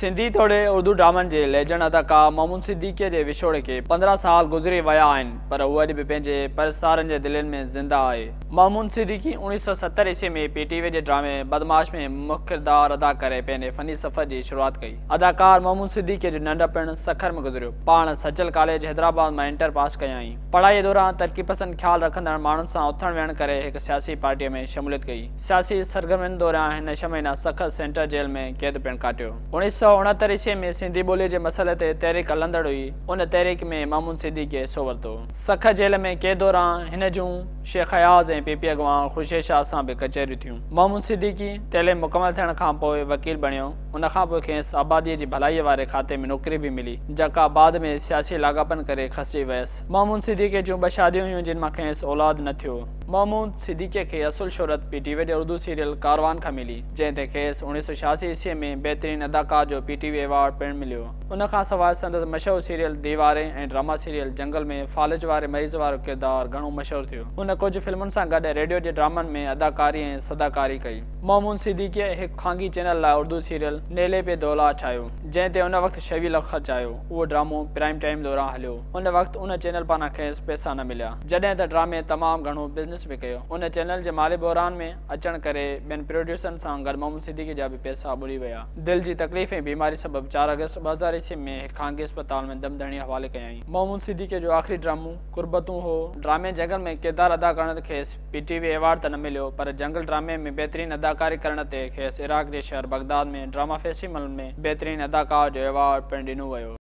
سنڌي توڙي اردو ڊرامن جي ليجنڊ اداڪار محمود صديقيء جي وڇوڙي کي 15 سال گذري ويا آهن پر هو اڄ به پنهنجي پرستارن جي دلين ۾ زنده آهي. محمود صديقي 1970 عيسوي ۾ پي ٽي وي جي ڊرامي بدمعاش ۾ مک ڪردار ادا ڪري پنهنجي فني سفر جي شروعات ڪئي. اداڪار محمود صديقيء جو ننڍپڻ سکر ۾ گذريو. پاڻ سچل ڪاليج حيدرآباد مان انٽر پاس ڪيائين. پڙهائيء دوران ترقي پسند خيال رکندڙ ماڻهن سان اٿڻ ويهڻ ڪري هڪ سياسي پارٽيء ۾ شموليت ڪئي. سياسي سرگرمين دوران هن ڇهه مهينا سکر سينٽر جيل ۾ قيد پڻ ڪاٽيو. 1969 عيسوي ۾ سنڌي ٻوليء جي مسئلي تي تحريڪ هلندڙ هئي، ان تحريڪ ۾ محمود صديقيء حصو ورتو. سکر جيل ۾ قيد دوران هن جون شيخ اياز ۽ پي پي اڳواڻ خورشيد شاهه سان به ڪچهريون ٿيون. محمود صديقي تعليم مڪمل ٿيڻ کان پوء وڪيل بڻيو. ان کان پوء کيس آباديء جي ڀلائيء واري کاتي ۾ نوڪري به ملي، جيڪا بعد ۾ سياسي لاڳاپن ڪري کسجي ويس. محمود صديقيء جون ٻه شاديون هيون، جن مان کيس اولاد نه ٿيو. محمود صديقيء کي اصل شهرت پي ٽي وي جي اردو سيريل ڪاروان کان ملي، جنهن تي کيس 1986 عيسويء ۾ بهترين اداڪار جو پي ٽي وي ايوارڊ پڻ مليو. ان کان سواء سندس مشهور سيريل ديوارين ۽ ڊراما سيريل جنگل ۾ فالج واري مريض وارو ڪردار گهڻو مشهور ٿيو. هن ڪجهه فلمن سان گڏ ريڊيو جي ڊرامن ۾ اداڪاري ۽ صداڪاري ڪئي. محمود صديقيء هڪ خانگي چينل لاء اردو سيريل نيلي پي دولا ٺاهيو، جنهن تي ان وقت ڇويهه لک خرچ آيو. اهو ڊرامو پرائم ٽائيم دوران هليو. ان وقت ان چينل پاران کيس پئسا نه مليا. جڏهن ته ڊرامي تمام گهڻو بزنس به ڪيو. ان چينل جي مالي بحران ۾ اچڻ ڪري ٻين پروڊيوسرن سان گڏ محمد صديقي جا به پئسا ٻڏي ويا. دل جي تڪليف ۽ بيماري سبب چار آگسٽ 2000 عيسوي ۾ هڪ خانگي اسپتال ۾ دم ڌڻيء حوالي ڪيائين. محمود صديقي جو آخري ڊرامو قربتون هو. ڊرامي جنگل ۾ ڪردار ادا ڪرڻ تي کيس پي ٽي وي ايوارڊ ته نه مليو پر جنگل ڊرامي ۾ بهترين اداڪاري ڪرڻ تي کيس عراق جي شهر بغداد ۾ ڊراما فيسٽيول ۾ بهترين اداڪار جو ايوارڊ پڻ ڏنو ويو.